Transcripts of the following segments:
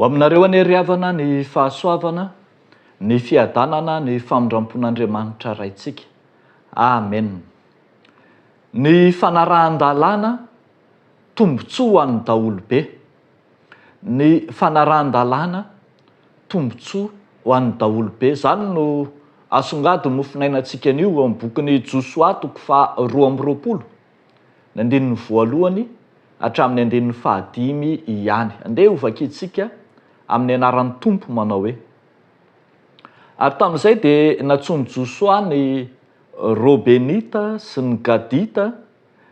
aminareo anie ry havana ny fahasoavana, ny fiadanana, ny famindrampon'Andriamanitra Raintsika. Amen. Ny fanarahan-dalàna tombontsoa ho an'ny daholobe. Ny fanarahan-dalàna tombontsoa ho an'ny daholobe. Izany no asongadin'ny mofonainantsika anio ao amin'ny bokin'i Josoa toko faha 22, ny andininy voalohany hatramin'ny andininy fahadimy ihany. Andeha hovakintsika amin'ny anaran'ny Tompo manao hoe, Ary tamin'izay dia nantsoin'i Josoa ny Robenita sy ny Gadita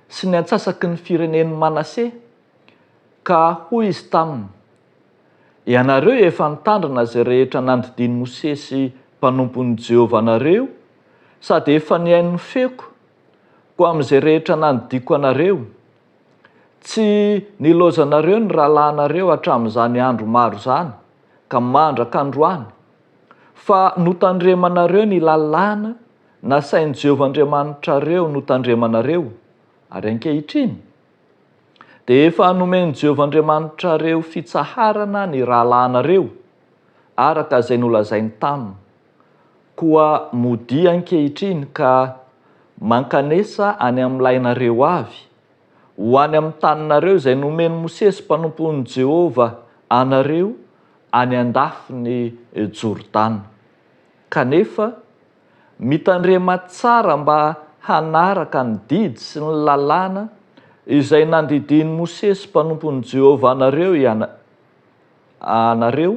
sy ny antsasaky ny firenen'i Manase, ka hoy izy taminy, Ianareo efa nitandrina izay rehetra nandidian'i Mosesy mpanompon'i Jehovah anareo, sady efa nihaino ny feoko, koa amin'izay rehetra nandidiako anareo, tsy nilaozanareo ny rahalahinareo hatramin'izany andro maro izany ka mandraka androany, fa notandremanareo ny lalàna nasain'i Jehovah Andriamanitrareo notandremanareo, ary ankehitriny, dia efa nomen'i Jehovah Andriamanitrareo fitsaharana ny rahalahinareo, araka izay nolazainy taminy. Koa modia ankehitriny ka mankanesa any amin'ny lainareo avy, ho any amin'ny taninareo izay nomen'i Mosesy mpanompon'i Jehovah anareo any an-dafin'i Jordana. Kanefa, Mitandrema tsara mba hanaraka ny didy sy ny lalàna izay nandidian'i Mosesy mpanompon'i Jehovah anareo anareo,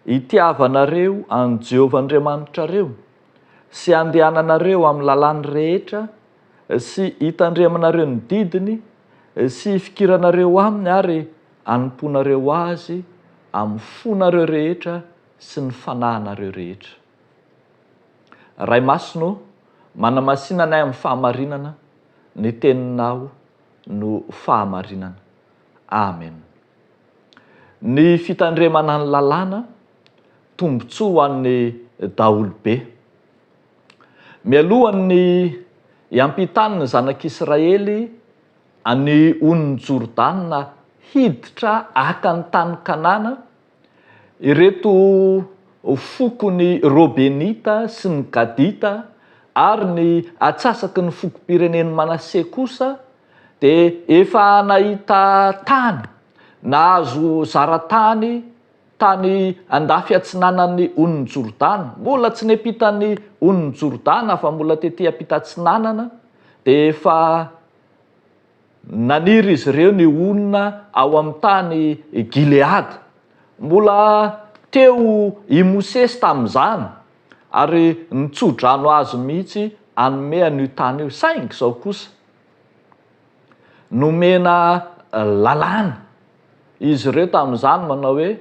hitiavanareo an'i Jehovah Andriamanitrareo, sy handehananareo amin'ny lalàny rehetra, sy hitandremanareo ny didiny, sy hifikiranareo aminy ary hanompoanareo azy amin'ny fonareo rehetra sy ny fanahinareo rehetra. Ray Masina ô, manamasina anay amin'ny fahamarinana, ny Teninao no fahamarinana. Amen. Ny fitandremana ny lalàna, tombontsoa ho an'ny daholobe. Mialohan'ny hiampitan'ny zanak'Israely an'i onin'i Jordana hiditra haka ny tany Kanana, Ireto fokon'ny Robenita sy ny Gadita ary ny atsasaky ny fokom-pirenen'i Manase kosa dia efa nahita tany, nahazo zara-tany tany andafy atsinanan'ny onin'i Jordana. Mbola tsy niampita ny onin'i Jordana fa mbola tety ampita atsinanana dia efa Naniry izy ireo ny honina ao amin'ny tany Gileada. Mbola teo i Mosesy tamin'izany, ary nitso-drano azy mihitsy hanome an'io tany io. Saingy izao kosa, nomena lalàna izy ireo tamin'izany manao hoe,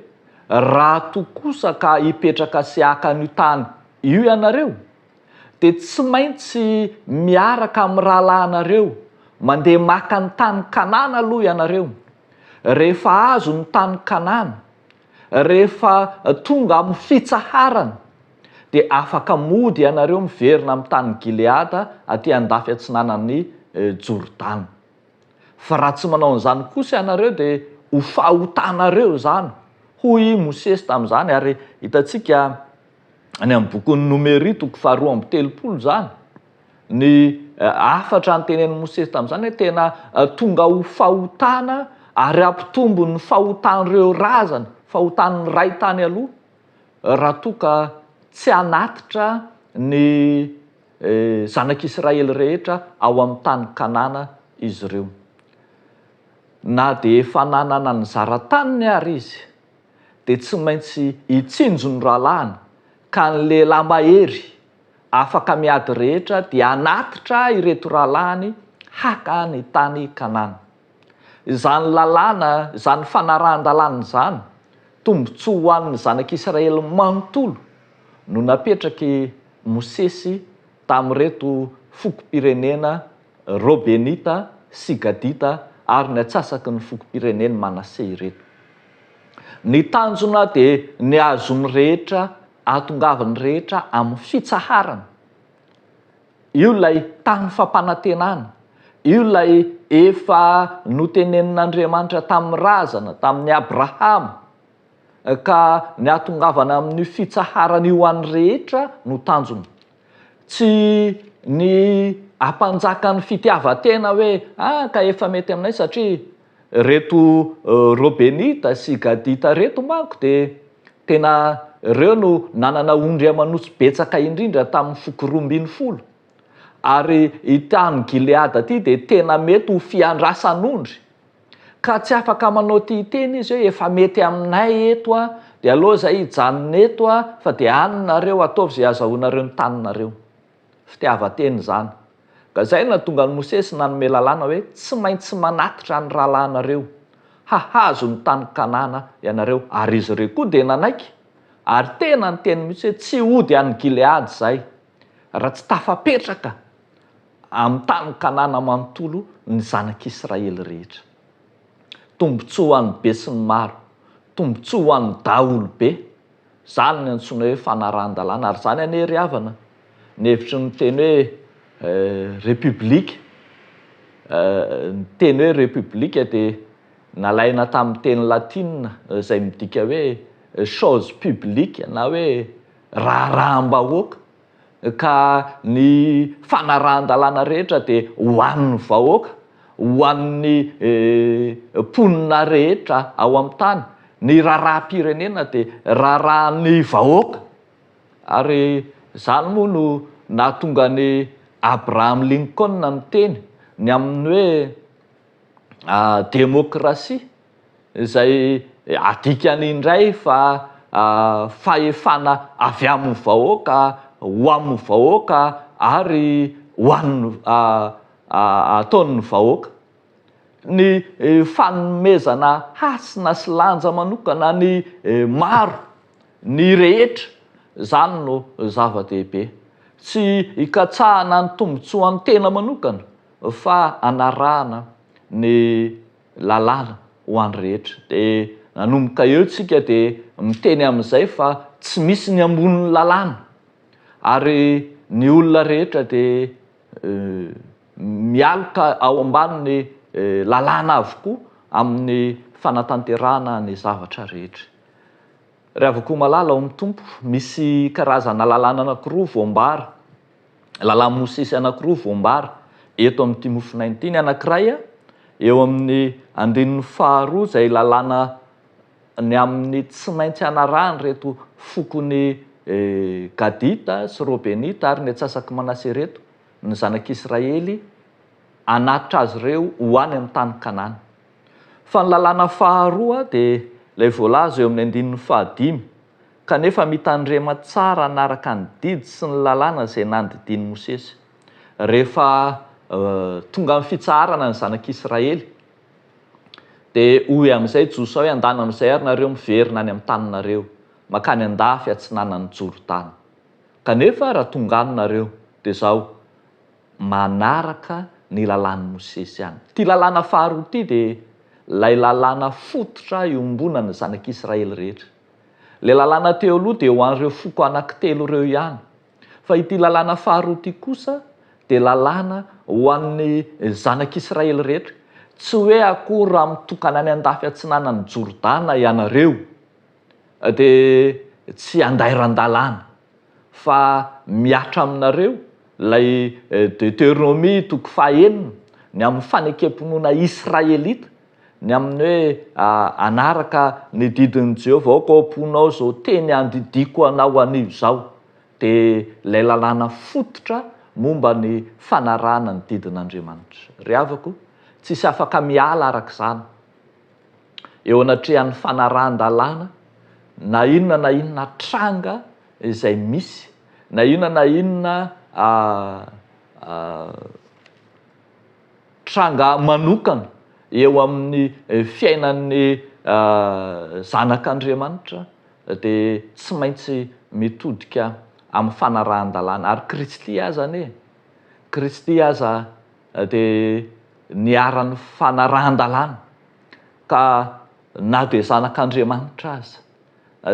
Raha toa kosa ka hipetraka sy haka an'io tany io ianareo, dia tsy maintsy miaraka amin'ny rahalahinareo mandeha maka ny tany Kanana aloha ianareo. Rehefa azo ny tany Kanana, rehefa tonga amin'ny fitsaharana, dia afaka mody ianareo miverina amin'ny tany Gileada aty andafy atsinanan'i Jordana. Fa raha tsy manao an'izany kosa ianareo dia ho fahotanareo izany, hoy i Mosesy tamin'izany. Ary hitantsika any amin'ny bokin'ny Nomery toko faharoa amby telopolo izany, ny hafatra notenenin'i Mosesy tamin'izany hoe tena tonga ho fahotana ary hampitombo ny fahotan'ireo razana, fahotan'ny ray tany aloha, raha toa ka tsy hanatitra ny zanak'Israely rehetra ao amin'ny tany Kanana izy ireo. Na dia efa nanana ny zara-taniny ary izy, dia tsy maintsy hitsinjo ny rahalahiny, ka ny lehilahy mahery afaka miady rehetra dia hanatitra ireto rahalahiny haka ny tany Kanana. Izany lalàna, izany fanarahan-dalàna izany, tombontsoa ho an'ny zanak'Israely manontolo no napetrak'i Mosesy tamin'ireto fokom-pirenena Robenita sy Gadita ary ny antsasaky ny fokom-pirenen'i Manase ireto. Ny tanjona dia ny hahazoan'ny rehetra, hahatongavan'ny rehetra amin'ny fitsaharana. Io ilay tany fampanantenana, io ilay efa notenenin'Andriamanitra tamin'ny razana, tamin'i Abrahama. Ka ny hahatongavana amin'io fitsaharana io ho an'ny rehetra no tanjona. Tsy ny hampanjaka ny fitiavan-tena hoe ah ka efa mety aminay satria reto Robenita sy Gadita reto manko dia tena ireo no nanana ondry aman'osy betsaka indrindra tamin'ny foko 12. Ary ity tany Gileada ity dia tena mety ho fiandrasan'ondry. Ka tsy afaka manao tia tena izy hoe efa mety aminay eto a, dia aleo izay hijanona eto a, fa dia any nareo ataovy izay azahoanareo ny taninareo. Fitiavan-tena izany. Ka izay no nahatonga an'i Mosesy nanome lalàna hoe tsy maintsy manatitra ny rahalahinareo hahazo ny tany Kanana ianareo, ary izy ireo koa dia nanaiky, ary tena niteny mihitsy hoe tsy hody any Gileada izahay raha tsy tafapetraka amin'ny tany Kanana manontolo ny zanak'Israely rehetra. Tombontsoa ho an'ny besinimaro, tombontsoa ho an'ny daholobe, izany no antsoina hoe fanarahan-dalàna, ary izany anie ry havana ny hevitry ny teny hoe République, ny teny hoe République dia nalaina tamin'ny teny latina izay midika hoe chose publique na hoe raharaham-bahoaka, ka ny fanarahan-dalàna rehetra dia ho an'ny vahoaka, ho an'ny mponina rehetra ao amin'ny tany, ny raharaham-pirenena dia raharahan'ny vahoaka, ary izany moa no nahatonga an'i Abraham Lincoln niteny ny amin'ny hoe demokrasia izay adikany indray fa fahefana avy amin'ny vahoaka ho amin'ny vahoaka ary ho an'ny ataon'ny vahoaka. Ny fanomezana hasina sy lanja manokana ny maro, ny rehetra, izany no zava-dehibe. Tsy ikatsahana ny tombontsoan'ny tena manokana fa anarahana ny lalàna ho an'ny rehetra. Dia nanomboka eo tsika dia miteny amin'izay fa tsy misy ny ambonin'ny lalàna ary ny olona rehetra dia mialoka ao ambanin'ny lalàna avokoa amin'ny fanatanterahana ny zavatra rehetra. Ry havako malala ao amin'ny Tompo, misy karazana lalàna anankiroa voambara Lalàn'i Mosesy anankiroa voambara eto amin'ity mofonaina ity. Ny anankiray eo amin'ny andininy faharoa izay lalàna ny amin'ny tsy maintsy hanarahan'ireto fokon'i Gadita sy Robenita ary ny antsasak'i Manase ireto ny zanak'Israely hanatitra azy ireo ho any amin'ny tany Kanana. Fa ny lalàna faharoa dia ilay voalaza eo amin'ny andininy fahadimy Kanefa mitandrema tsara hanaraka ny didy sy ny lalàna izay nandidian'i Mosesy. Rehefa tonga amin'ny fitsaharana ny zanak'Israely, dia hoy amin'izay Josoa hoe, Andana amin'izay ary nareo miverina any amin'ny taninareo, mankany an-dafy atsinanan'i Jordana. Kanefa raha tonga any nareo, dia izao, manaraka ny lalàn'i Mosesy ihany. Ity lalàna faharoa ity dia ilay lalàna fototra iombonan'ny zanak'Israely rehetra. Ilay lalàna teo aloha dia ho an'ireo foko anankitelo ireo ihany. Fa ity lalàna faharoa ity kosa dia lalàna ho an'ny zanak'Israely rehetra. Tsy hoe akory raha mitokana any andafy atsinanan'i Jordana ianareo dia tsy andairan-dalàna, fa mihatra aminareo ilay Deuteronomia toko fahenina ny amin'ny fanekem-pinoana israelita Ny amin'ny hoe hanaraka ny didin'i Jehovah, aoka ao am-ponao izao teny andidiako anao anio izao, dia ilay lalàna fototra momba ny fanarahana ny didin'Andriamanitra. Ry havako, tsisy afaka miala araka izany eo anatrehan'ny fanarahan-dalàna na inona na inona tranga izay misy, na inona na inona tranga manokana eo amin'ny fiainan'ny zanak'Andriamanitra dia tsy maintsy mitodika amin'ny fanarahan-dalàna. Ary Kristy aza anie, Kristy aza dia niharan'ny fanarahan-dalàna ka na dia zanak'Andriamanitra aza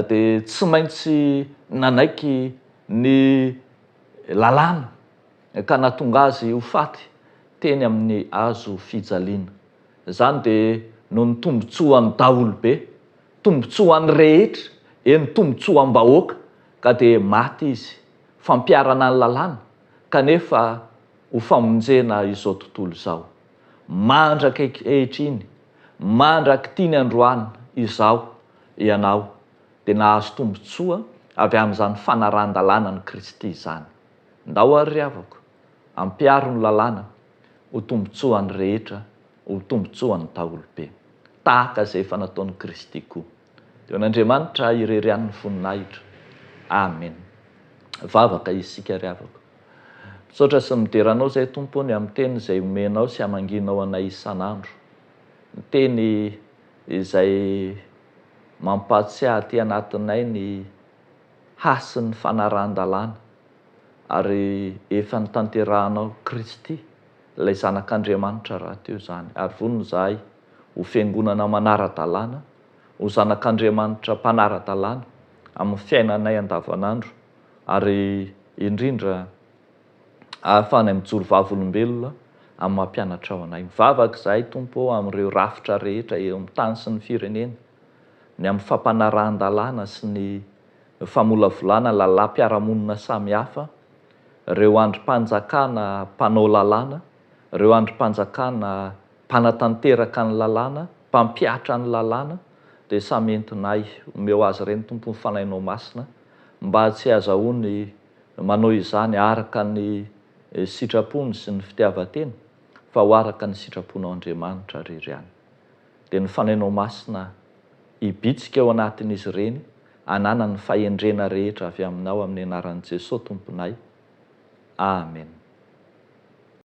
dia tsy maintsy nanaiky ny lalàna ka nahatonga azy ho faty teny amin'ny hazo fijaliana. Izany dia noho ny tombontsoan'ny daholobe, Tombontsoan'ny rehetra, eny tombontsoam-bahoaka, ka dia maty Izy. Fampiharana ny lalàna, kanefa ho famonjena izao tontolo izao. Mandrak'ankehitriny, mandrak'ity ny androany, izaho, ianao, dia nahazo tombontsoa avy amin'izany fanarahan-dalàna an'i Kristy izany. Ndao àry ry havako, ampiharo ny lalàna ho tombontsoan'ny rehetra, ho tombontsoan'ny daholobe. Tahaka izay efa nataon'i Kristy koa. Dia ho an'Andriamanitra irery ihany ny voninahitra. Amen. Vavaka isika ry havako. Misaotra sy midera Anao izay Tompo ô ny amin'ny teny izay omenao sy amangianao anay isan'andro. Ny teny izay mampahatsiahy aty anatinay ny hasin'ny fanarahan-dalàna ary efa notanterahanao Kristy ilay Zanak'Andriamanitra rahateo izany ary vonona izahay ho fiangonana manara-dalàna, ho zanak'Andriamanitra mpanara-dalàna amin'ny fiainanay andavanandro ary indrindra ahafahanay mijoro vavolombelona amin'ny maha mpianatrao anay. Mivavaka izahay Tompo ô amin'ireo rafitra rehetra eo amin'ny tany sy ny firenena, ny amin'ny fampanarahan-dalàna sy ny famolavolana lalàm-piarahamonina samihafa, ireo andrim-panjakana mpanao lalàna, ireo andrim-panjakana mpanatanteraka ny lalàna, mpampihatra ny lalàna, dia samy entinay. Omeo azy ireny Tompo ny Fanahinao Masina mba tsy hazahoany manao izany araka ny sitrapony sy ny fitiavan-tena fa ho araka ny sitraponao Andriamanitra irery ihany. Dia ny Fanahinao Masina hibitsika ao anatin'izy ireny hananany ny fahendrena rehetra avy aminao amin'ny anaran'i Jesoa Tomponay. Amen.